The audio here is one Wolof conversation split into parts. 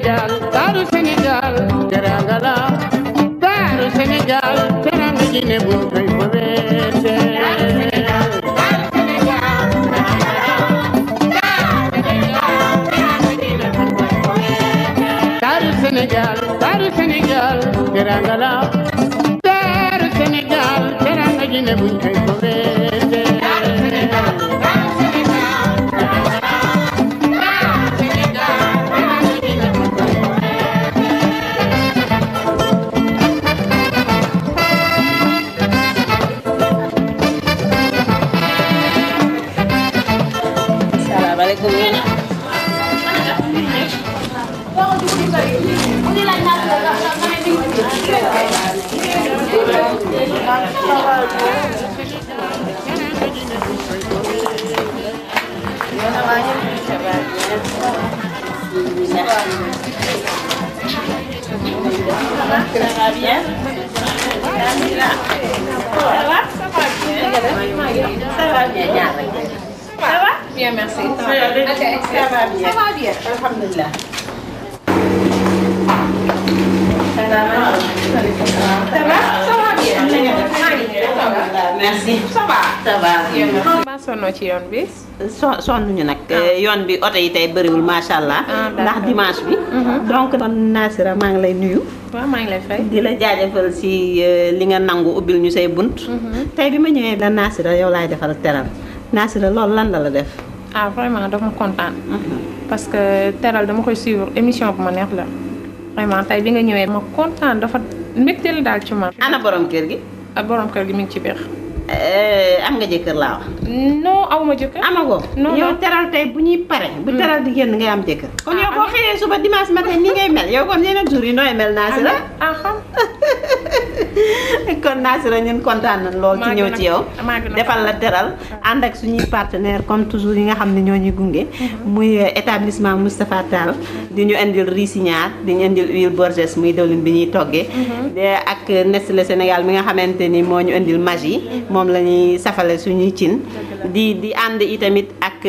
Sénégal taaru Sénégal teranga la taaru Sénégal teranga ji ne buñ koy fobeete taaru Sénégal teranga la taaru Sénégal teranga ji ne buñ koy fobeete Bien, merci. Ça va bien. Alhamdulillah. Ça va bien. Merci. Ça va. maa sonnoo ci yoon bi. sonnuñu nag yoon bi oto yi tey bëriwul macha allah. ndax dimanche bi. donc man Nassira maa ngi lay nuyu. waaw maa ngi lay fay. di la jaajëfal si li nga nangu ubbil ñu say bunt. tey bi ma ñëwee la Nassira yow laay defal teral Nassira loolu lan la def. ah vraiment dama kontaan. parce que teral dama koy suivre émission bu ma neex la. vraiment tey bi nga ñëwee ma kontaan dafa mbégte la daal ci man. ana borom kër gi. borom kër gi mi ngi ci biir. am nga jëkkër laa wax. non awuma jëkkër. amagoo. non yow teral tey bu ñuy pare. bu teral di génn ngay am jëkkër. kon yow boo xëyee suba dimanche matin ni ngay mel yow kon yeneen jours yi nooy mel Nassira. kon Nassira ñun kontaan nañ lool ci ñëw ci yow. defal la teral ànd ak suñuy partenaire comme toujours yi nga xam ne ñoo ñuy gunge. muy établissement Moustapha Tall di ñu indil riz ñaar di ñu indil huile Borges muy dawlin bi ñuy toggee. ak Nestlé Sénégal mi nga xamante ni moo ñu indil Maggi moom la ñuy safale suñuy cin. di ànd itamit ak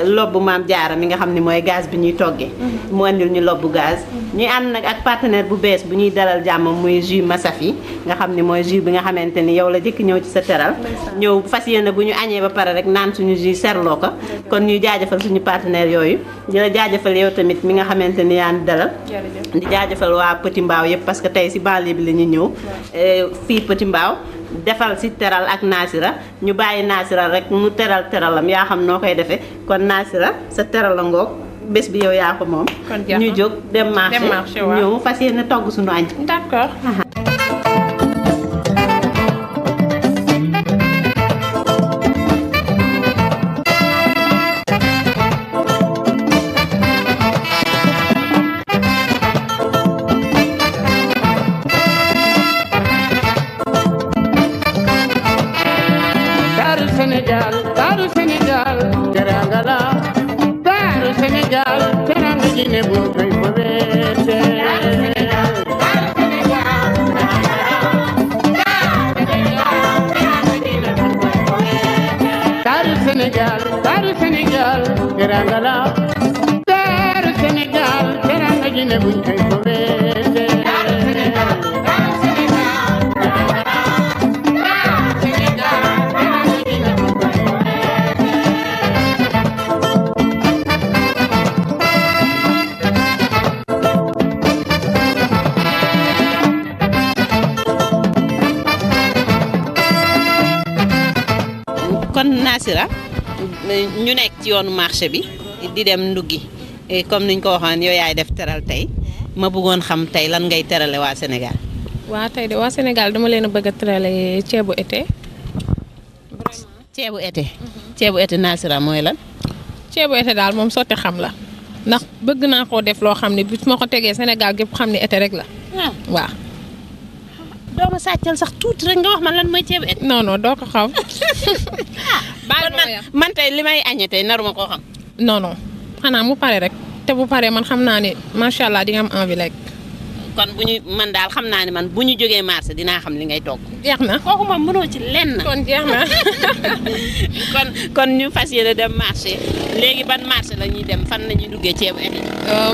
lobbu Maam Jaara mi nga xam ne mooy gaz bi ñuy toggee. mu indil ñu lobbu gaz. ñuy ànd nag ak partenaire bu bees bu ñuy dalal jàmm muy jus Masafi nga xam ne mooy jus bi nga xamante ni yow la jëkk ñëw ci sa teral ñëw fas yéene bu ñu añee ba pare rek naan suñu jus serloo ko kon ñuy jaajëfal suñu partenaire yooyu di la jaajëfal yow tamit mi nga xamante ni yaa ngi dalal di jaajëfal waa Petit Mbao yëpp parce que tey si banlieue bi la ñu ñëw fii Petit Mbao defal si teral ak Nassira ñu bàyyi Nassira rek mu teralam yaa xam noo koy defee kon Nassira sa teral la ngoog bés bi yow yaa ko moom ñu jóg dem marché ñëw fas yéene togg suñu añ. D'accord. taaru Sénégal teranga la taaru Sénégal teranga ji ne buñ koy fobeete taaru Sénégal teranga la taaru Sénégal teranga ji ne buñ koy fobeete kon Nassira ñu nekk ci yoonu marché bi di dem nduggi comme niñ ko waxoon yow yaay def teral tey ma bëggoon xam tey lan ngay terale waa Sénégal. waa tey de waa Sénégal dama leen a bëgg a terale ceebu été. ceebu été. ceebu été Nassira mooy lan. ceebu été daal moom sotti xam la ndax bëgg naa koo def loo xam ne bis ma ko tegee Sénégal gépp xam ne été rek la. waaw. doo ma sàccal sax tuuti rek nga wax man lan mooy ceebu été. non non doo ko xam. man tey li may añee tey naruma koo xam. non non xanaa mu pare rek te bu paree man xam naa ne macha allah di nga am envie lekk. kon bu ñu man daal xam naa ne man bu ñu jógee marché dinaa xam li ngay togg. jeex na kooku moom mënoo ci lenn. kon jeex na. kon ñu fas yéene dem marché léegi ban marché la ñuy dem fan la ñuy duggee ceebu eti.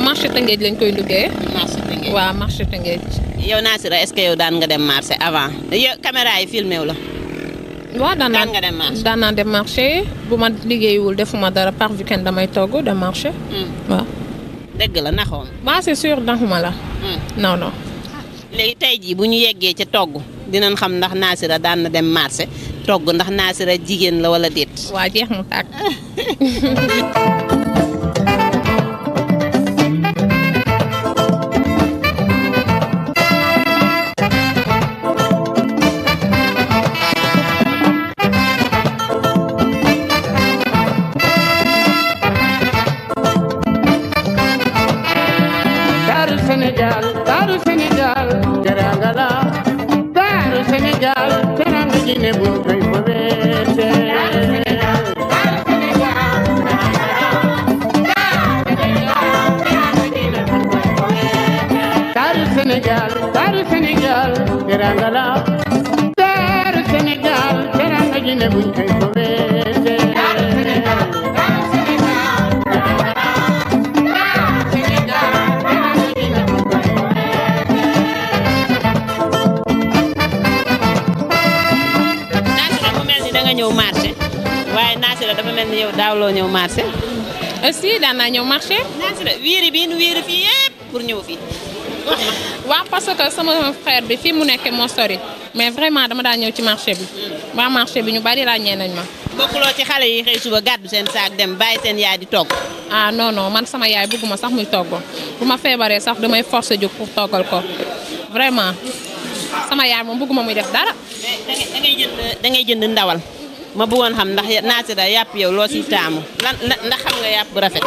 marché Tëngéej lañ koy duggee. marché Tëngéej waaw marché Tëngéej. yow Nassira est-ce que yow daan nga dem marché avant yow caméra yi filmé wu la. waaw daan nga dem marché. daan naa dem marché bu ma liggéeyiwul defuma dara par weekend damay togg dem marché. waaw. dëgg la naxoon. waaw c'est sûr naxuma la. non non. léegi tey jii bu ñu yeggee ca togg dinañ xam ndax Nassira daan na dem marché togg ndax Nassira jigéen la wala déet. waa jeex mu tàkk. Daaru Sénégal teranga la Daaru Sénégal teranga ji ne buñ koy fobeete Daaru Sénégal teranga la Daaru Sénégal teranga ji ne buñ koy fobeete ñëw marché waaye Nassira dafa mel ni yow daawloo ñëw marché. si daan naa ñëw marché. Nassira wiiri bii nu wiiri fii yëpp pour ñëw fii. waaw parce que sama frère bi fii mu nekk moo sori mais vraiment dama daa ñëw ci marché bi. waa marché bi ñu bari ràññee nañ ma. bokkuloo ci xale yi xëy suba gàddu seen saak dem bàyyi seen yaay di togg. ah non non man sama yaay bëgguma sax muy togg bu ma feebaree sax damay forcer jóg pour toggal ko vraiment sama yaay moom bëgguma muy def dara. da ngay jënd ndawal. ma bëggoon xam ndax Nassira yàpp yow loo siy taamu ndax xam nga yàpp bu rafet.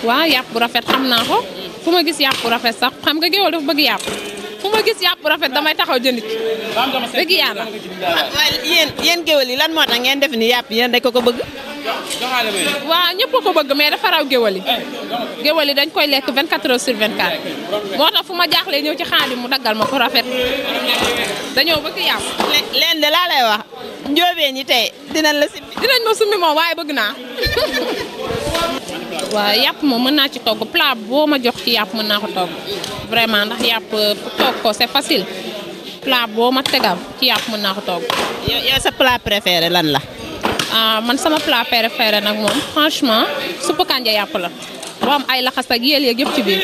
waaw yàpp bu rafet xam naa ko fu ma gis yàpp bu rafet sax xam nga géwél dafa bëgg yàpp fu ma gis yàpp bu rafet damay taxaw jënd ci dëgg yàlla. waaye yéen géwél yi lan moo tax ngeen def ni yàpp yéen dañ ko bëgg. waaw ñëpp ko bëgg mais dafa raw géwél yi. géwél yi dañ koy lekk 24 heures sur 24 moo tax fu ma jaaxlee ñëw ci Xaadim mu daggal ma ko rafet dañoo bëgg yàpp. leen de laa lay wax njóobeen ñi tey dinañ la simmi. dinañ ma summi moom waaye bëgg naa. waaw yàpp moom mën naa ci togg plat boo ma jox ci yàpp mën naa ko togg vraiment ndax yàpp togg ko c'est facile plat boo ma tegal ci yàpp mën naa ko togg. yow sa plat préféré lan la. man sama plat préféré nag moom franchement suppu kànja yàpp la boo am ay laxas ak yéel yeeg yëpp ci biir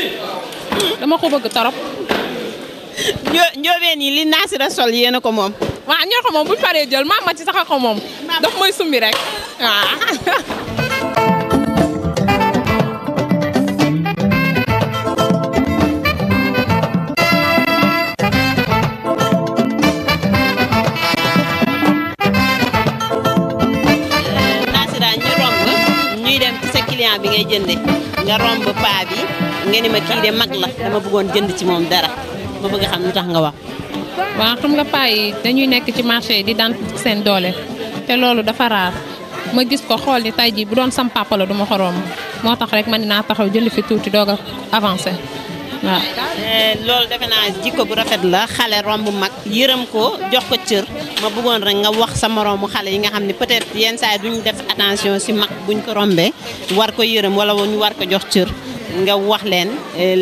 dama ko bëgg torop. njóobeen yi li Nassira sol yéen a ko moom. waaw ñoo ko moom bu ñu paree jël maam ma ci sax a ko moom daf mooy sumbi rek waaw. Nassira ñu romb ñuy dem ci sa client bi ngay jënde nga romb paa bi nga ni ma kii de mag la dama bëggoon jënd ci moom dara ma bëgg xam lu tax nga wax. waaw xam nga paa yi dañuy nekk ci marché yi di daan seen doole te loolu dafa raar ma gis ko xool ni tey jii bu doon sam papa la du ma ko romb moo tax rek ma ni naa taxaw jënd fi tuuti doog a avancé waaw. loolu defe naa jikko bu rafet la xale romb mag yërëm ko jox ko cër ma bëggoon rek nga wax sa moroomu xale yi nga xam ne peut-être yenn saa yi duñ def attention si mag buñ ko rombee war ko yërëm wala ñu war ko jox cër. nga wax leen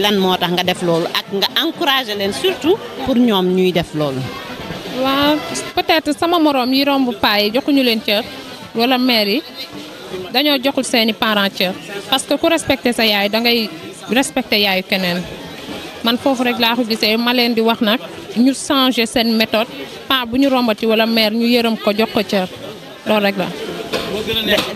lan moo tax nga def loolu ak nga encourager leen surtout pour ñoom ñuy def loolu. waaw peut-être sama moroom yi romb paa yi joxuñu leen cër wala mère yi dañoo joxul seeni parents cër parce que ku respecté sa yaay da ngay respecté yaayu keneen man foofu rek laa ko gisee ma leen di wax nag ñu changer seen méthode paa bu ñu rombati wala mère ñu yërëm ko jox ko cër loolu rek la.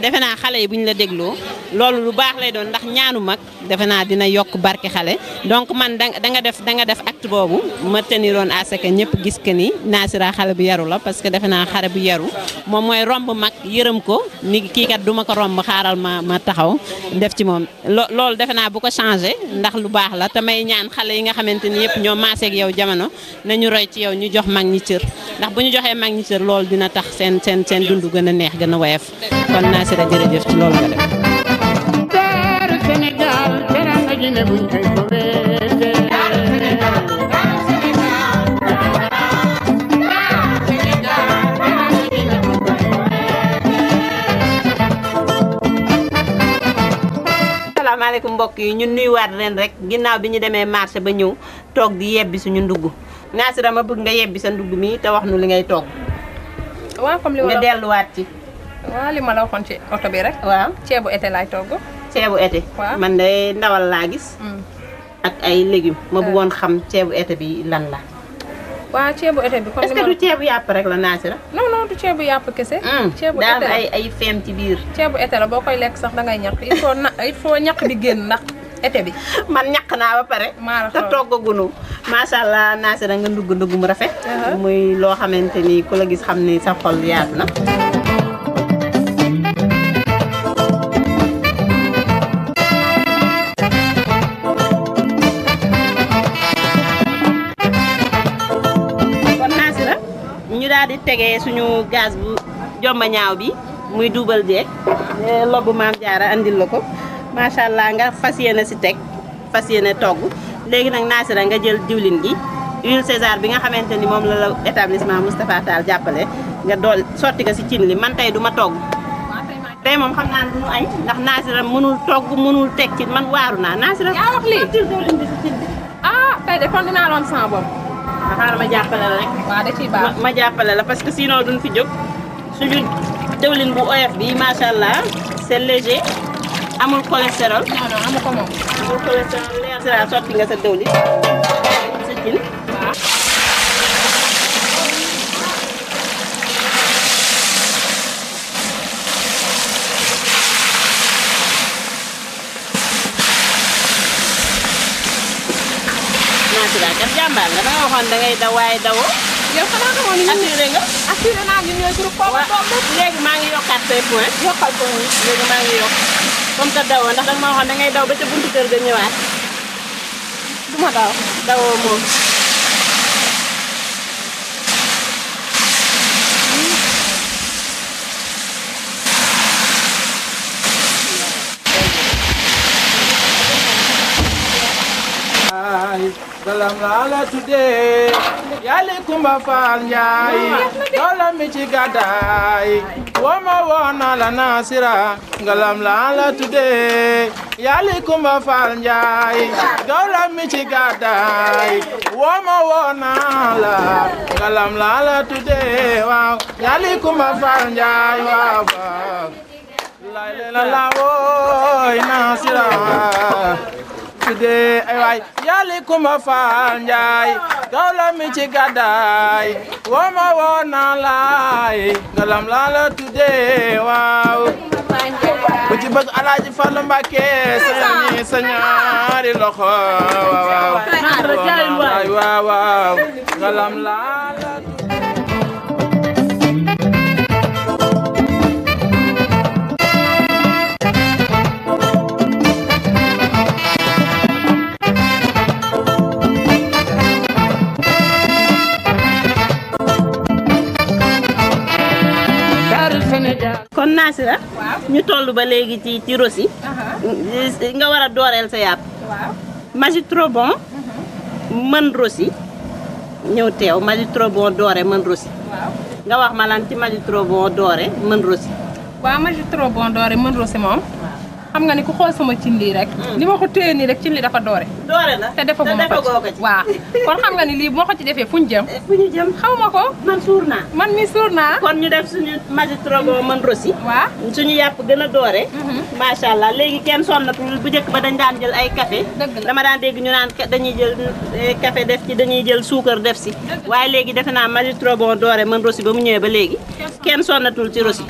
defe naa xale yi bu ñu la dégloo loolu lu baax lay doon ndax ñaanu mag defe naa dina yokk barke xale donc man da nga def acte boobu ma teniroon à ce que ñëpp gis que ni Nassira xale bu yaru la parce que defe naa xale bu yaru moom mooy romb mag yërëm ko ni kii kat duma ko romb xaaral ma taxaw def ci moom loolu defe naa bu ko changé ndax lu baax la te may ñaan xale yi nga xamante ni yëpp ñoo maaseeg yow jamono nañu roy ci yow ñu jox mag ñi cër ndax bu ñu joxee mag ñi cër loolu dina tax seen dund gën a neex gën a woyof kon Nassira jërëjëf ci loolu nga def. Daaru Sénégal teranga ji ne buñ koy fobeete asalaamaaleykum mbokk yi ñun nuyuwaat leen rek ginnaaw bi ñu demee marché ba ñëw toog di yebbi suñu ndugg Nassira ma bëgg nga yebbi sa ndugg mi te wax nu li ngay togg. waaw comme li ma nga delluwaat ci. waaw li ma la waxoon ci oto bi rek. waaw ceebu été laay togg. ceebu été. waaw man de ndawal laa gis. ak ay légumes. ma bëggoon xam ceebu été bi lan la. waaw ceebu été bi comme est-ce que du ceebu yàpp rek la Nassira. non non du ceebu yàpp kese. ceebu daal été la ay feem ci biir. ceebu été la boo koy lekk sax dangay ñaq il faut ñaq bi génn ndax été bi. man ñaq naa ba pare. te toggagunu macha allah Nassira nga ndugg mu rafet. muy loo xamante ni ku la gis xam ni sa xol yaatu na. daal di tegee suñu gaz bu jomba ñaaw bi muy duubal jeeg lobu maam jaara andil la ko macha allah nga fas yéene si teg fas yéene togg léegi nag Nassira nga jël diwlin gi huile César bi nga xamante ni moom la la établissement Moustapha Tall jàppale nga dool sotti ko si cin li man tey du ma togg tey moom xam naa ne du ñu añ ndax Nassira mënul togg mënul teg ci man waaru naa Nassira yaa wax lii diwlin bi si cin bi tey de kon dinaa doon sama bopp xaaral ma jàppale la rek. waaw da ciy baax ma jàppale la parce que sinon duñ fi jóg suñu dëwlin bu oyof bi macha allah c'est léger amul cholestérol. non non amu ko moom. amul cholestérol leer si sotti nga sa dëwlin sa cin. waaw. Nassira kat jàmbaar nga danga waxoon dangay daw waaye dawoo. yow xanaa xamoon ni ñun assuré nga. assuré naa ñun ñooy groupe Papa Doom léegi maa ngi yokkaat say point. yokkal ko muy. léegi maa ngi yokk comme que dawoo ndax danga ma waxoon dangay daw ba ca buntu kër ga ñëwaat. du ma daw. dawoo moom. Galam la today yali kumba fal njaay dola mi ci gàddaay woma wona la Nassira galam la today yali kumba fal njaay dola mi ci gàddaay woma wona la galam la today waaw yali kumba fal njaay waaw la woy Nassira today ay waay yali kumba faal njaay gawla mi ci gàddaay woma wona laay galam la today waaw bu ci bëgg Alaaji Fallu Mbàkke sañi sa ñaari loxo waaw waaw galam la kon Nassira ñu toll ba léegi ci rosi nga war a dooreel sa yàpp Maggi trop bon mën rosi ñëw teew Maggi trop bon doore mën rosi nga wax ma lan ci Maggi trop bon doore mën rosi waaw Maggi trop bon doore mën rosi moom xam nga ni ku xool sama cin lii rek li ma ko téye nii rek cin li dafa doore na te defa bu ma ko ci waaw kon xam nga ni lii bu ma ko ci defee fu ñu jëm xaw ma ko man suur naa man mi suur naa kon ñu def suñu Maggi trop bon mën rosi waaw suñu yàpp gën a doore macha allah léegi kenn sonnatul bu njëkk ba dañ daan jël ay café dama daan dégg ñu naan dañuy jël café def ci dañuy jël suukar def si waaye léegi defe naa Maggi trop bon doore mën rosi ba mu ñëwee ba léegi kenn sonnatul ci rosi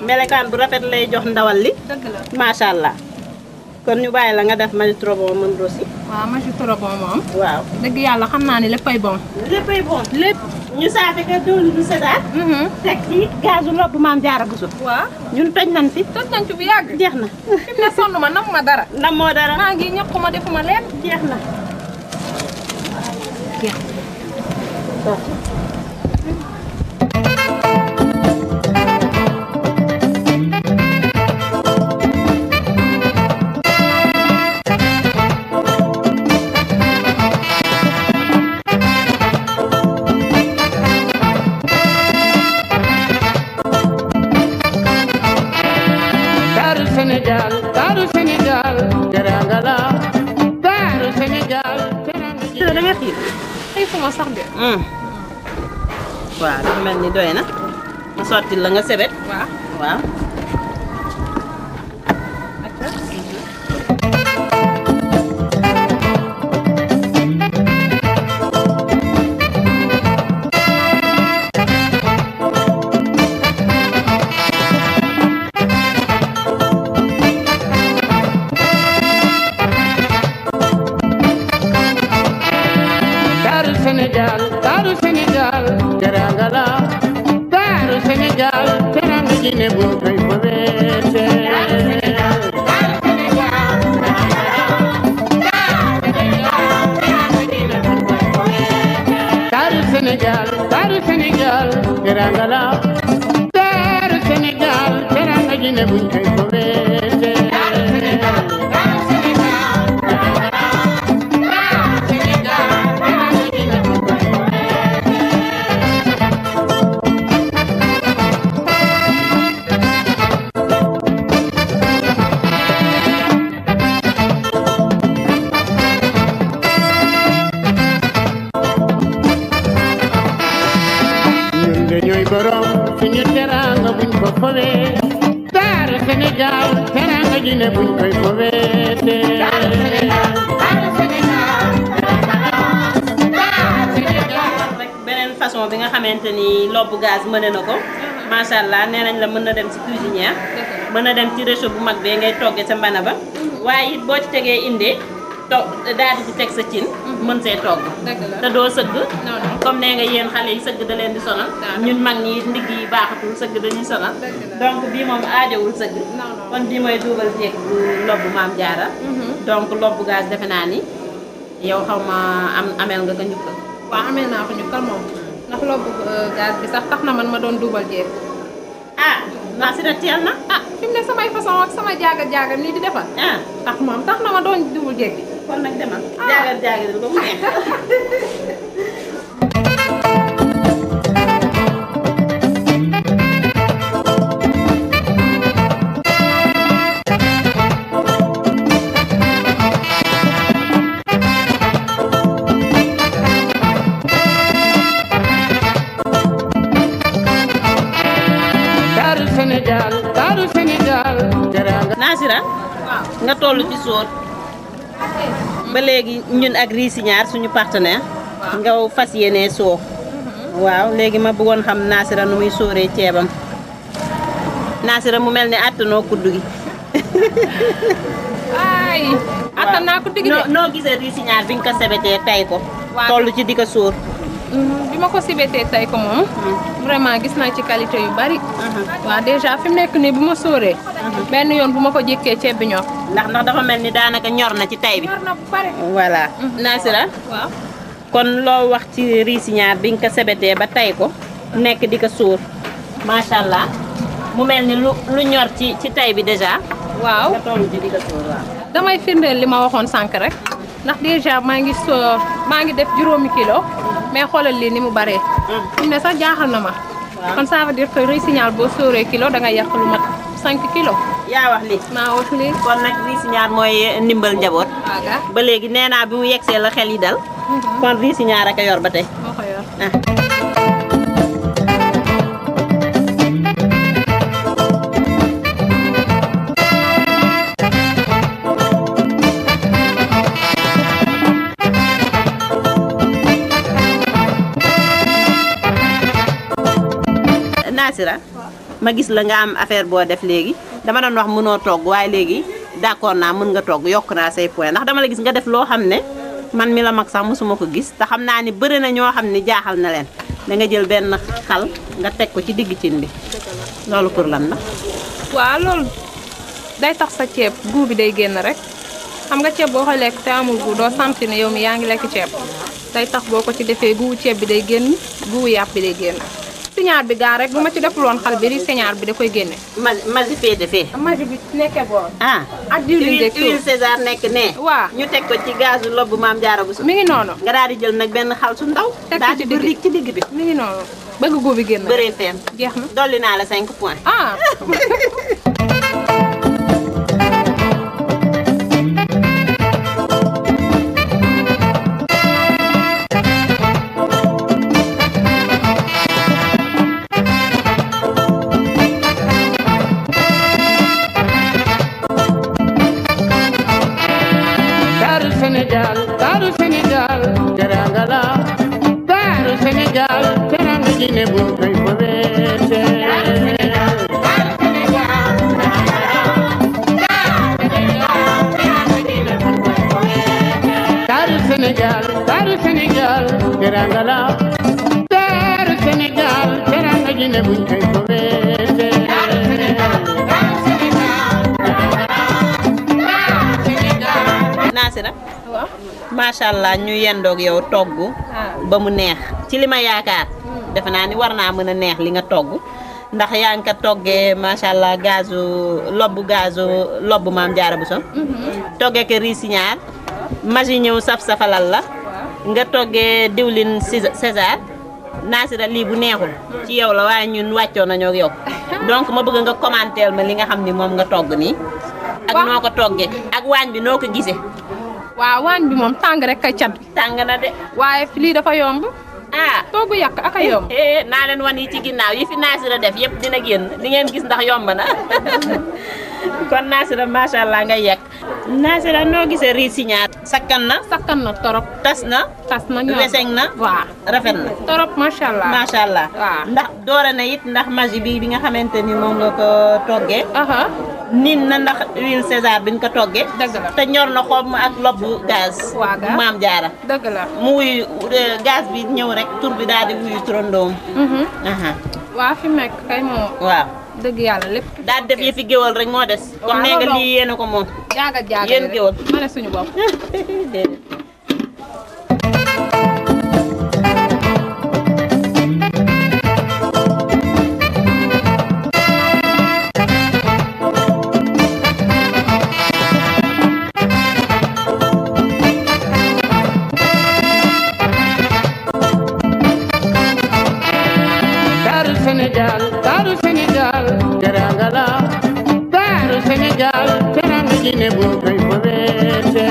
melekaan bu rafet lay jox ndawal li macha allah kon ñu bàyyi la nga def Maggi trop bon mën rosi waaw Maggi trop bon moom waaw dëgg yàlla xam naa ni léppay bon lépp ñu saafe ka diwlin du César teg ci gazu lobu maam jaara buso waaw ñun toj nañ fi bu yàgg jeex na fi mu ne sonn ma nam ma dara nam moo dara maa ngi ñaquma defuma leen jeex na Sénégal, Sénégal, teranga la daaru Sénégal teranga ji da nga xiif ay fuma sax de. waaw dafa mel ni doy na ma sotti la nga sebet waaw. waaw daaru Sénégal teranga la daaru Sénégal teranga ji ne buñ koy fobeete daaru Sénégal teranga la daaru Sénégal teranga ji ne buñ koy fobeete ñun de ñooy borom suñu teranga buñ ko fowee daaru Sénégal teranga ji ne buñ koy foweete rek beneen façon bi nga xamante ni lobbu gaz mëne na ko macha allah nee nañ la mën na dem ci cuisinière mën na dem ci réchaud bu mag bee ngay toggee sa mbana ba waaye it boo ci tegee indee to daal di ci teg sa cin mën see togg dëgg la. te doo sëgg non non. comme nee nga yéen xale yi sëgg da leen di sonal ñun mag ñi ndigg yi baaxatul sëgg dañuy sonal donc bii moom aajowul sëgg non. kon bii mooy duubal jeeg bu lobbu maam jaara donc lobbu gaz defe naa ni yow xaw ma ameel nga ko njukkal waaw amee naa ko ñu kal moom ndax lobbu gaz bi sax tax na man ma doon duubal jeeg. ah naa si na teel na ah fi mu ne samay façon ak sama jaaga nii di defar. ah tax moom tax na ma doon duubal jeeg bi. kon nag demal jaagal jaagal ko mu neex daaru Sénégal teranga Nasira nga toll ci sóor ba léegi ñun ak Risiñaar suñu partenaire nga fas yéenee soo waaw léegi ma bëggoon xam Nasira nu muy sóoree ceebam Nasira mu mel ni àttanoo kuddu gi ay attan naa ko digg de. noo gisee Risiñaar bi nga ko sebetee tay ko Waaw. toll ci di ko sóor bi ma ko sibetee tey ko moom. vraiment gis naa ci qualité yu bari. waaw déjà fi mu nekk nii bu ma sóoree. benn yoon bu ma ko jékkee ceeb bi ñor. ndax dafa mel ni daanaka ñor na ci tay bi ñor na bu pare. voilà Nasira waaw. kon loo wax ci Risiñaar bi nga ko sebetee ba tay ko nekk di ko sóor macha allah mu mel ni lu ñor ci tay bi déjà waaw nga toll ci di ko sóor waaw damay firndeel li ma waxoon sànq rek ndax déjà maa ngi def juróomi kilo mais xoolal lii ni mu baree. fi mu ne sax jaaxal na ma. kon ça veut dire que Risiñaar boo sóoree kilo dangay yàq lu mat 5 kilos. yaa wax li maa wax lii. kon nag Risiñaar mooy ndimbal njaboot waaga ba léegi nee naa bi mu yegsee la xel yi dal kon Risiñaar ak a yor ba tey moo ko yor. ah. Nasira ma gis la nga am affaire boo def léegi dama doon wax mënoo togg waaye léegi d'accord naa mën nga togg yokk naa say point ndax dama la gis nga def loo xam ne man mi la mag sax mosuma ko gis te xam naa ni bëri na ñoo xam ne jaaxal na leen da nga jël benn xal nga teg ko ci digg cin bi loolu pour lan la waaw loolu day tax sa ceeb goût bi day génn rek xam nga ceeb boo ko lekk te amul goût doo sentir ne yow mi yaa ngi lekk ceeb day tax boo ko ci defee goût ceeb bi day génn goût yàpp bi day génn. Risiñaar bi gaa rek bu ma ci deful woon xal bi Risiñaar bi da koy génne. ma si féete fee magi bi nekkee boor. ah ak diwlin de huile César nekk ne waaw ñu teg ko ci gazu lobbu maam jaara bu su mi ngi noonu. nga daal di jël nag benn xal su ndaw Teg ko daal ci di bëri ci digg bi mi ngi noonu bëgg goût bi génn. bëree feen jeex na. dolli naa la 5 points ah. Sénégal taaru Sénégal teranga la taaru Sénégal teranga ji ne buñ koy fobeete taaru Sénégal teranga la taaru Sénégal teranga ji ne buñ koy fobeete Nasira macha allah ñu yendoog yow togg ba mu neex ci li ma yaakaar defe naa ni war naa mën a neex li nga togg ndax yaa ngi ko toggee macha allah gazu lobbu Maam Jaara Buso toggee ko riz signaar magi ñëw saf-safalal la nga toggee diwlin César Nasira lii bu neexul ci yow la waaye ñun wàccoo nañoo ak yow donc ma bëgg nga commenter ma li nga xam ni moom nga togg nii ak noo ko toggee ak waañ bi noo ko gisee. waaw waañ bi moom tàng rek kay cat tàng na de. waaye lii dafa yomb. togg yàq ak a yomb. naa leen wan yi ci ginnaaw yi fi Nasira def yëpp dina génn di ngeen gis ndax yomb na kon Nasira macha allah ngay yekk. Nasira noo gisee riz signaar. sakkan na torop. tas na ñoom weseñ na. waaw rafet na. torop macha allah. macha allah. waaw ndax doore na it ndax magi bi nga xamante ni moom nga ko toggee. nin na ndax huile César biñ ko toggee. dëgg la te ñor na xob ak lobbu gaz. Maam Jaara. dëgg la mu wuyu gaz bi ñëw rek tur bi daal di wuyu turandoom. waa fi mekk kay moom. waaw dëgg yàlla lépp. daal def yëfi géwal rek moo des. comme nee nga lii yéen a ko moom. jaaga yéen géwal ma ne suñu bopp. taaru Sénégal teranga la taaru Sénégal teranga ji ne buñ koy fobeete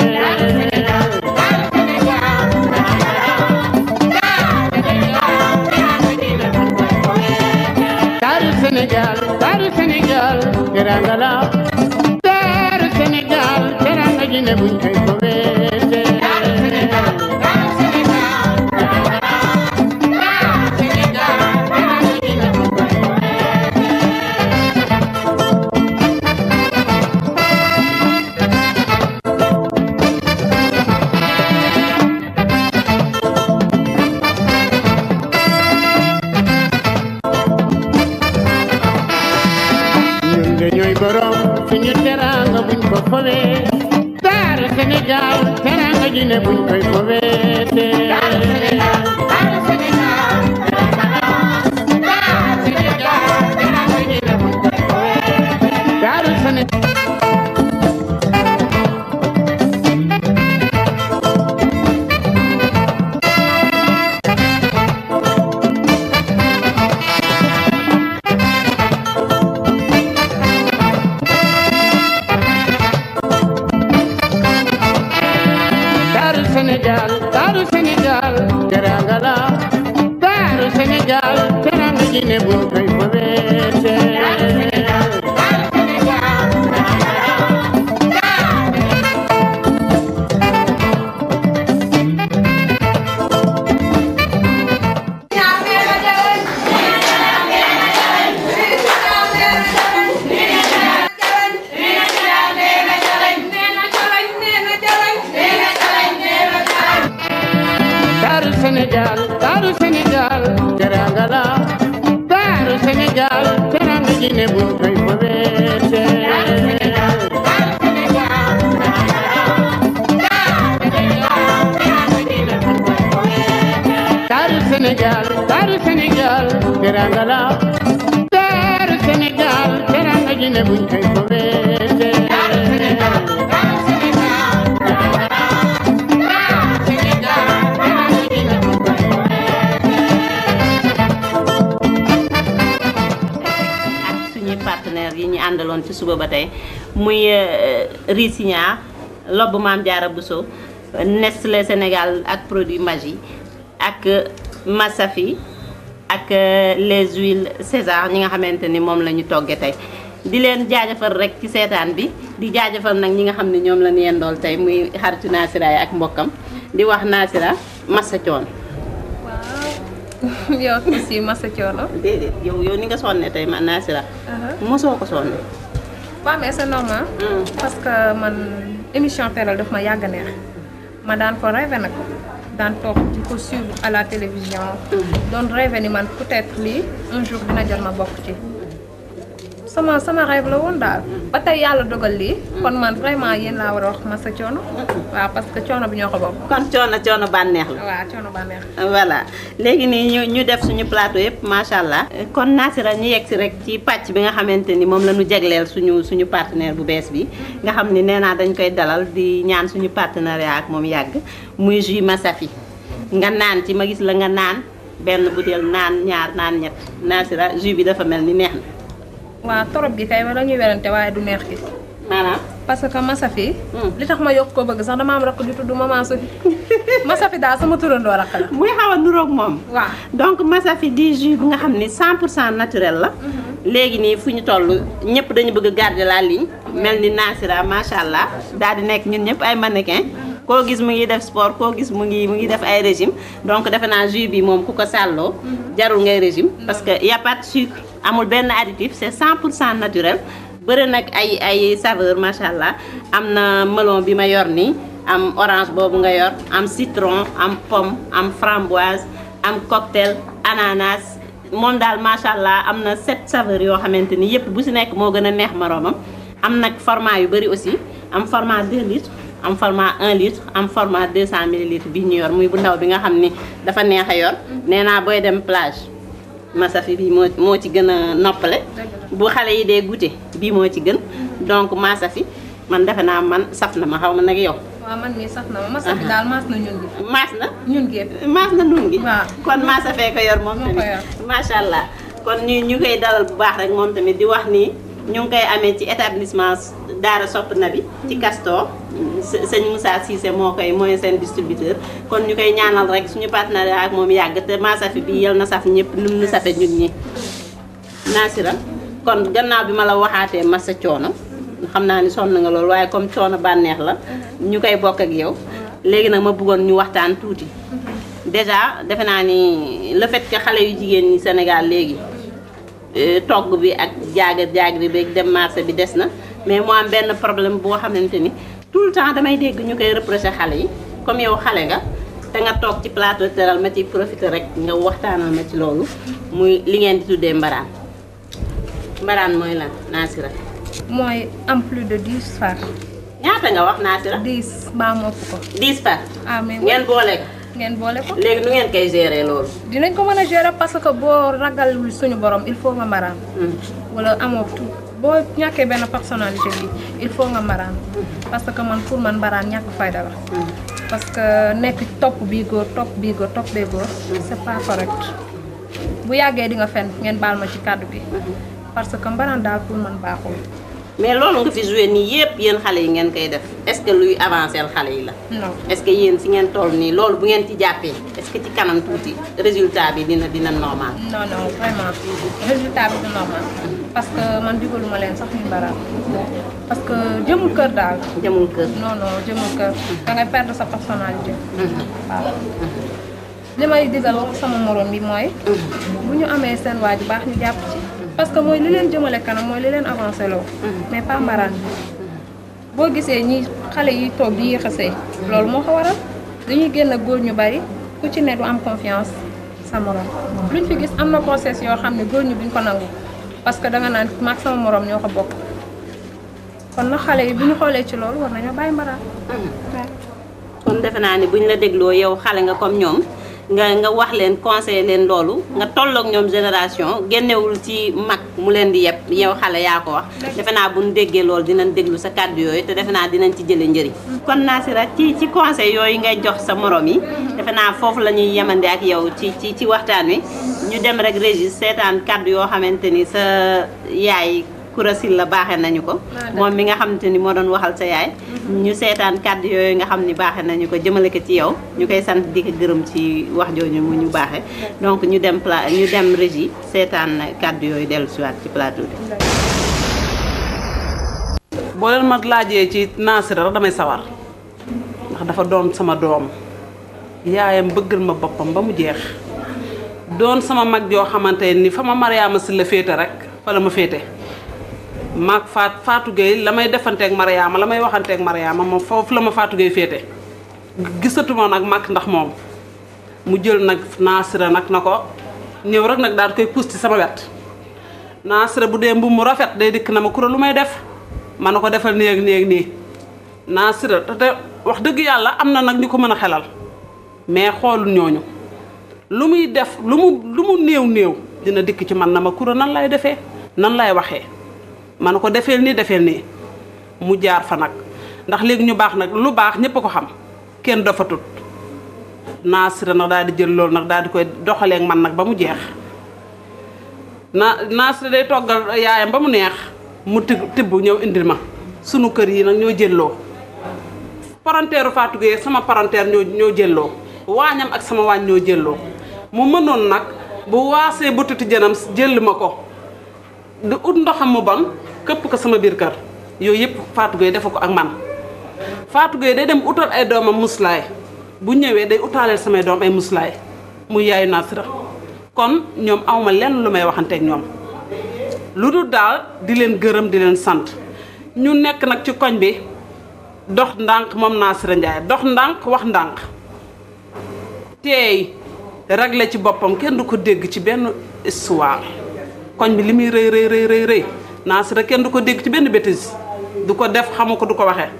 taaru Sénégal teranga la taaru Sénégal teranga ji ne buñ koy fobeete borom suñu teranga buñ ko fowee taaru Sénégal teranga ji ne buñ koy fowee taaru Sénégal teranga ji ne buñ koy fowee taaru Sénégal taaru Sénégal teranga la taaru Sénégal teranga ji ne buñ koy fobeete taaru Sénégal teranga la taaru Sénégal teranga ji ne buñ koy fobeete taaru Sénégal teranga la taaru Sénégal teranga ji ne buñ koy fobeete yi ñu àndaloon ci suba ba tey muy riz signaar lobbu Maam Jaara Buso Nestlé Sénégal ak produit Maggi ak Masafi ak les huiles César ñi nga xamante ni moom la ñu togge tey di leen jaajëfal rek ci seetaan bi di jaajëfal nag ñi nga xam ne ñoom la ñu yendool tey muy xaritu Nassira yi ak mbokkam di wax Nassira massa coono. waaw yow aussi massa coono. déedéet yow ni nga sonne tey man Nassira. mosoo ko sonne. waaw mais c'est normal. parce que man émission teral daf ma yàgg neex ma daan ko rêvé nag daan toog di ko suivre à la télévision. doon rêvé ni man peut-être lii un jour dina jot ma bokk ci. sama rêve la woon daal ba tey yàlla dogal lii kon man vraiment yéen laa war a wax massa coono waaw parce que coono bi ñoo ko bokk. kon coono bànneex la. waaw coono bànneex. voilà léegi nii ñu def suñu plateau yëpp macha allah. kon Nassira ñu yegg si rek ci pàcc bi nga xamante ni moom la ñu jagleel suñu partenaire bu bees bi nga xam ni nee naa dañ koy dalal di ñaan suñu partenariat ak moom yàgg muy jus Masafi nga naan ci ma gis la nga naan benn butéel naan ñaar naan ñett Nassira jus bi dafa mel ni neex na. waaw torop gi kay wala ñuy werante waaye du neex gi. maanaam. parce que Masafi. li tax ma yokk ko bëgg sax dama am rakk ju tudd Maman Sofi Masafi daal sama turandoo rakk la. muy xaw a nuroog moom. waaw donc Masafi di jus bu nga xam ni 100% naturel la. léegi nii fu ñu toll ñëpp dañu bëgg garder la ligne. mel ni Nassira macha allah daal di nekk ñun ñëpp ay mannequin. koo gis mu ngi def sport koo gis mu ngi def ay régime donc defe naa jus bi moom ku ko sàlloo. jarul ngay régime parce que y a pas de sucre. amul benn additif c'est 100% naturel bëri nag ay saveur macha allah am na melon bi ma yor nii am orange boobu nga yor am citron am pomme am framboise am cocktail ananas moom daal macha allah am na 7 saveurs yoo xamante ni yëpp bu si nekk moo gën a neex moroomam am nag format yu bëri aussi am format 2 litres am format 1 litre am format 200 millilitres bi ñu yor muy bu ndaw bi nga xam ni dafa neex a yor nee naa booy dem plage Masafi bi moo ci gën a noppale bu xale yi dee goûter bii moo ci gën donc Masafi man defe naa man saf na ma xaw ma nag yow. waaw man mii saf na ma Masafi daal maas na ñun gi. maas na ñun gi maas na nun gi. waaw kon Masafee ko yor moom tamit macha allah kon ñu koy dalal bu baax rek moom tamit di wax ni ñu ngi koy amee ci établissement Daara Sopp Nabi ci Castor sëñ Moussa Cissé mooy seen distributeur kon ñu koy ñaanal rek suñu partenariat ak moom yàgg te Masafi bi yal na saf ñëpp nu mu safe ñun ñi. Nassira kon gannaaw bi ma la waxaatee massa coono xam naa ni sonn nga loolu waaye comme coono bànneex la ñu koy bokk ak yow léegi nag ma bëggoon ñu waxtaan tuuti déjà defe naa ni le fait que xale yu jigéen ñi Sénégal léegi togg bi ak jaagri beeg dem marché bi des na mais mu am benn problème boo xamante ni tout le temps damay dégg ñu koy reprocher xale yi comme yow xale nga te nga toog ci plateau teral ma ci profiter rek nga waxtaanal ma ci loolu muy li ngeen di tuddee mbaraan mooy lan Nassira. mooy am plus de 10 far. ñaata nga wax Nassira. 10 mbaa mu ëpp ko. 10 far. ah mais ngeen boole ko. ngeen boole ko. léegi nu ngeen koy gérer loolu. dinañ ko mën a gérer parce que boo ragalul suñu borom il faut nga mbaraan. wala amoo tout boo ñàkkee benn personnalité bi il faut nga mbaraan. parce que man pour man mbaraan ñàkk fayda la. parce que nekk topp bii góor topp bee góor. c'est pas correct. bu yàggee di nga fen ngeen baal ma ci kàddu bi. parce que mbaraan daal pour man baaxul. mais loolu nga fi joué nii yépp yéen xale yi ngeen koy def est-ce que luy avancer xale yi la. non est-ce que yéen fi ngeen toll nii loolu bu ngeen ci jàppee est-ce que ci kanam tuuti résultat bi dina normal. non vraiment résultat bi du normal parce que man digaluma leen sax ñu mbaraan parce que jëmul kër daal. jëmul kër. non jëmul kër da ngay perdre sa personnalité. waaw li may digal sama morom bi mooy. bu ñu amee seen waa ji baax ñu jàpp ci. parce que mooy li leen jëmale kanam mooy li leen avancé loo mais pas mbaraan bi boo gisee ñi xale yi toog di yéex a sëy loolu moo ko waral dañuy génn góor ñu bari ku ci ne du am confiance sa morom luñ fi gis am na process yoo xam ne góor ñu duñ ko nangu parce que danga naan maag sama morom ñoo ko bokk kon na xale yi bu ñu xoolee ci loolu war nañoo bàyyi mbaraan. kon defe naa ni buñ la dégloo yow xale nga comme ñoom. nga wax leen conseiller leen loolu nga tolloog ñoom génération génnewul ci mag mu leen di yeb yow xale yaa ko wax defe naa bu ñu déggee loolu dinañ déglu sa kàddu yooyu te defe naa dinañ ci jële njëriñ kon Nassira ci conseil yooyu ngay jox sa morom yi defe naa foofu la ñuy yemande ak yow ci waxtaan wi ñu dem rek Régis seetaan kàddu yoo xamante ni sa yaay Kourasil la baaxee nañu ko moom mi nga xamante ni moo doon waxal sa yaay ñu seetaan kàddu yooyu nga xam ni baaxee nañu ko jëmale ko ci yow ñu koy sant di ko gërëm ci wax jooju mu ñu baaxee donc ñu dem régie seetaan kàddu yooyu dellu si waat ci plateau bi boo leen ma laajee ci Nasira rek damay sawar ndax dafa doon sama doom yaayam bëggal ma boppam ba mu jeex doon sama mag joo xamante ni fa ma Mariama si la féete rek fa la ma féete maag Fatou Gueye la may defanteeg Mariama la may waxanteeg Mariama moom foofu la ma Fatou Gueye féete gisatuma nag mag ndax moom mu jël nag Nasira nag na ko ñëw rek nag daal di koy puus ci sama wet Nasira bu dee mbubb mu rafet day dikk na ma Coura lu may def ma ne ko defal nii ak nii ak nii Nasira te wax dëgg yàlla am na nag ñu ko mën a xelal mais xoolul ñooñu lu muy def lu mu néew dina dikk ci man na ma Coura nan lay defee nan lay waxee ma ne ko defeel nii mu jaar fa nag ndax léegi ñu baax nag lu baax ñëpp a ko xam kenn dafatut Nasira nag daal di jël loolu nag daal di koy doxaleeg man nag ba mu jeex Nasira day toggal yaayam ba mu neex mu tibb ñëw indil ma sunu kër yi nag ñoo jëlloo parenteeru Fatou Gueye sama parenteer ñoo jëlloo waañam ak sama waañ ñoo jëlloo mu mënoon nag bu waasee bututi jënam jël ma ko di ut ndoxam mu bon këpp ko sama biir kër yooyu yëpp Fatou Gueye defa ko ak man Fatou Gueye day dem utal ay doomam muslaay bu ñëwee day utaaleel samay doom ay muslaay muy yaayu Nasira kon ñoom awma lenn lu may waxanteeg ñoom lu dul daal di leen gërëm di leen sant ñu nekk nag ci koñ bi dox ndànk moom Nasira Ndiaye dox ndànk wax ndànk teey réglé ci boppam kenn du ko dégg ci benn histoire koñ bi li muy rëy Nasira kenn du ko dégg ci benn bêtise du ko def xamu ko du ko waxee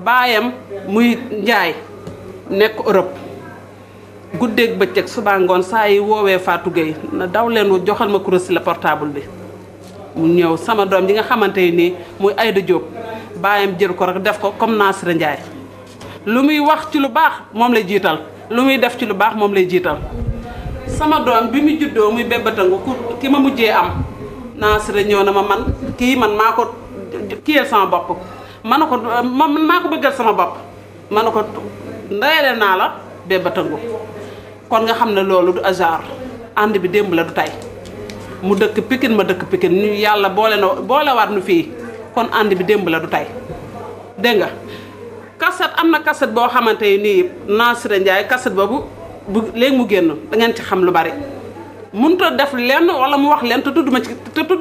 baayam muy Njaay nekk Europe guddeeg bëccëg suba ngoon saa yi woowee Fatou Gueye na daw leen joxal ma Coura si la portable bi mu ñëw sama doom ji nga xamante nii muy Aïda Diop baayam jël ko rek def ko comme Nasira Ndiaye lu muy wax ci lu baax moom lay jiital lu muy def ci lu baax moom lay jiital sama doom bi mu juddoo muy bébbatangu ki ma mujjee am Nasira ñëw na ma man kii man maa ko kiyal sama bopp man na ko man maa ko bëggal sama bopp man na ko ndayale naa la bébbatangu kon nga xam ne loolu du hasard ànd bi démb la du tey mu dëkk Pikine ma dëkk Pikine ñu yàlla boolewaat nu fii kon ànd bi démb la du tey dégg nga kaset am na kaset boo xamante nii Nasira Ndiaye kaset boobu bu léegi mu génn da ngeen ci xam lu bari mënut a def lenn wala mu wax leen te tudd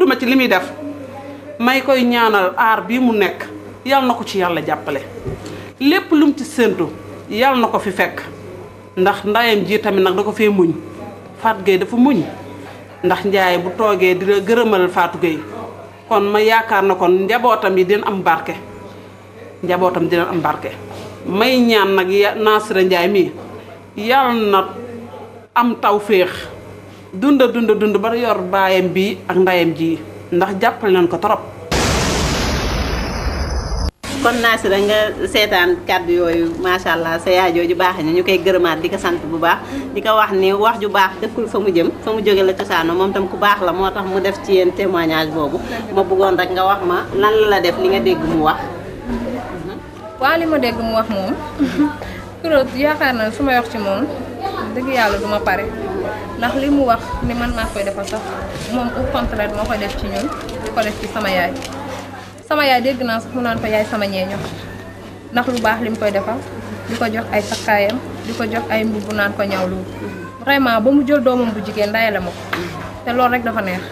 ma ci li muy def may koy ñaanal aar bii mu nekk yàlla na ko ci yàlla jàppale lépp lu mu ci séentu yàlla na ko fi fekk ndax ndayam ji tamit nag da ko fee muñ Fatou Gueye dafa muñ ndax Ndiaye bu toogee di gërëmal Fatou Gueye kon ma yaakaar na kon njabootam yi dina am barke may ñaan nag Nasira Ndiaye mii yàlla na am taw féex dund ba yor baayam bi ak ndayam ji ndax jàppale nañ ko trop. kon Nasira nga seetaan kàddu yooyu macha allah sa yaay jooju baax na ñu koy gërëmaat di ko sant bu baax di ko wax ni wax ju baax dëkkul fa mu jëm fa mu jóge la cosaano moom tam ku baax la moo tax mu def ci yéen témoignage boobu ma bëggoon rek nga wax ma lan la def li nga dégg mu wax. waaw li ma dégg mu wax moom Coura yaakaar na su may wax ci moom dëgg yàlla du ma pare ndax li mu wax ni man maa koy defal sax moom au contraire moo koy def ci ñun di ko def ci sama yaay dégg naa sax mu naan ko yaay sama ñeeño ndax lu baax li mu koy defal di ko jox ay takkaayam di ko jox ay mbubb naan ko ñaw lu vraiment ba mu jël doomam bu jigéen ndayale ma ko te loolu rek dafa neex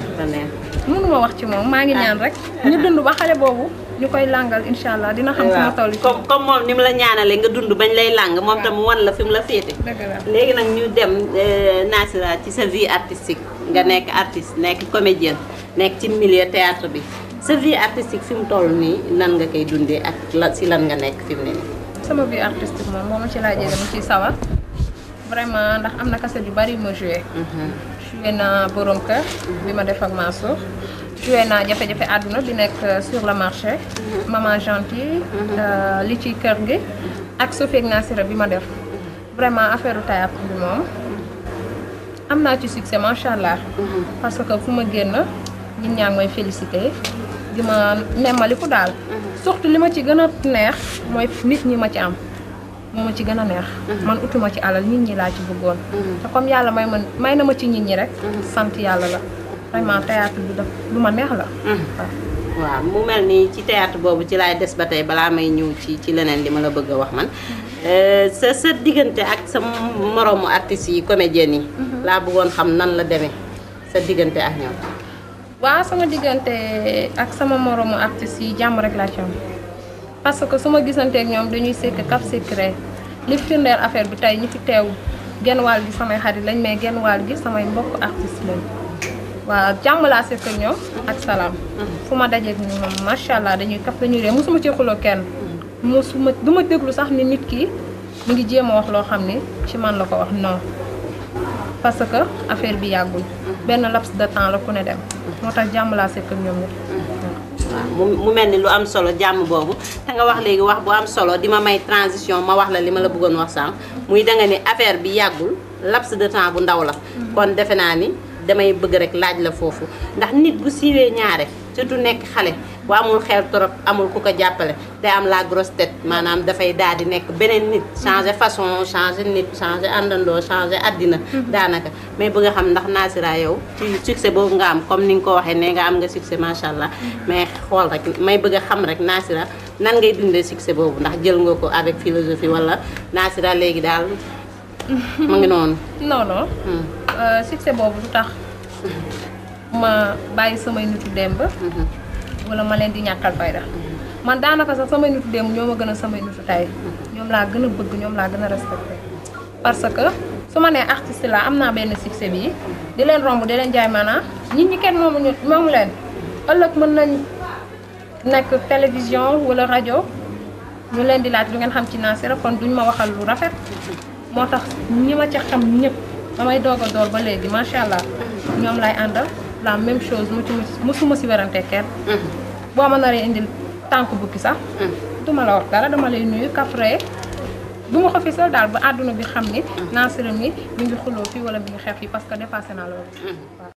mënu ma wax ci moom maa ngi ñaan rek ñu dund ba xale boobu ñu koy làngal incha allah dina xam fi ma toll comme moom ni mu la ñaanale nga dund bañ lay làng moom tam wan la fi mu la féete léegi nag ñu dem Nasira ci sa vie artistique nga nekk artiste nekk comédienne nekk ci milieu théâtre bi sa vie artistique fi mu toll nii nan nga koy dundee ak si lan nga nekk fi mu ne nii. sama vie artistique moom moo ma ci laajee dama ciy sawar vraiment ndax am na kaset yu bari yu ma joué. joué naa Borom Kër bi ma def ak Mansour. joué naa jafe-jafe àdduna bi nekk sur le marché. Maman Gentille. li ci kër gi. ak Sophie ak Nasira bi ma def. vraiment affaire théâtre bi moom am naa ci succès macha allah. parce que fu ma génn nit ñaa ngi may félicité. di ma nemmaliku daal. surtout li ma ci gën a neex mooy nit ñi ma ci am moo ma ci gën a neex. man utuma ci alal nit ñi laa ci bëggoon. te comme yàlla may na ma ci nit ñi rek. sant yàlla la vraiment théâtre bi daf lu ma neex la. waaw waaw mu mel ni ci théâtre boobu ci laay des ba tey balaa may ñëw ci leneen li ma la bëgg a wax man sa diggante ak sa moroomu artistes yi comédiennes yi laa bëggoon xam nan la demee sa diggante ak ñoom. waaw sama diggante ak sama moroomu artistes yi jàmm rek laa ci am parce que su ma gisantee ak ñoom dañuy sekk kaf secret li firndeel affaire bi tey ñi fi teew genn wàll gi samay xarit lañ mais genn wàll gi samay mbokk artistes lañ waaw jàmm laa sekk ak ñoom ak salaam fu ma dajeeg ñu moom macha allah dañuy kaf dañuy ree mosuma ci xuloo kenn mosuma du ma déglu sax ni nit ki mu ngi jéem a wax loo xam ni ci man la ko wax non parce que affaire bi yàggul benn laps de temps la ku ne dem moo tax jàmm laa sekk ak ñoom waaw mu mel ni lu am solo jàmm boobu te nga wax léegi wax bu am solo di ma may transition ma wax la li ma la bëggoon wax sànq muy danga ni affaire bi yàggul laps de temps bu ndaw la kon defe naa ni damay bëgg rek laaj la foofu ndax nit bu siiwee ñaare surtout nekk xale bu amul xel trop amul ku ko jàppale day am la grosse tête maanaam dafay daal di nekk beneen nit changer façon changer nit changer àndandoo changer àddina daanaka mais bëgg a xam ndax Nassira yow ci succès boobu nga am comme ni nga ko waxee ne nga am nga succès macha allah mais xool rek may bëgg a xam rek Nassira nan ngay dundee succès boobu ndax jël nga ko avec philosophie wala Nassira léegi daal mu ngi noonu. non non succès boobu lu tax ma bàyyi samay nitu démb wala ma leen di ñàkkal fayda man daanaka sax samay nitu démb ñoo ma gën a samay nitu tey ñoom laa gën a bëgg ñoom laa gën a respecté parce que su ma nee artiste la am naa benn succès bi di leen romb di leen jaay maanaam nit ñi kenn moomu leen ëllëg mën nañ nekk télévision wala rajo ñu leen di laaj lu ngeen xam ci Nassira kon duñ ma waxal lu rafet moo tax ñi ma ca xam ñëpp damay doog a door ba léegi macha allah ñoom lay àndal la même chose musuma si werante kenn boo ma naree indil tànk bukki sax duma la wax dara dama lay nuyu kafree du ma ko fisal daal ba àdduna bi xam ni Nassira mi ngi xuloo fii wala mi ngi xeex fii parce que dépassé naa loolu waaw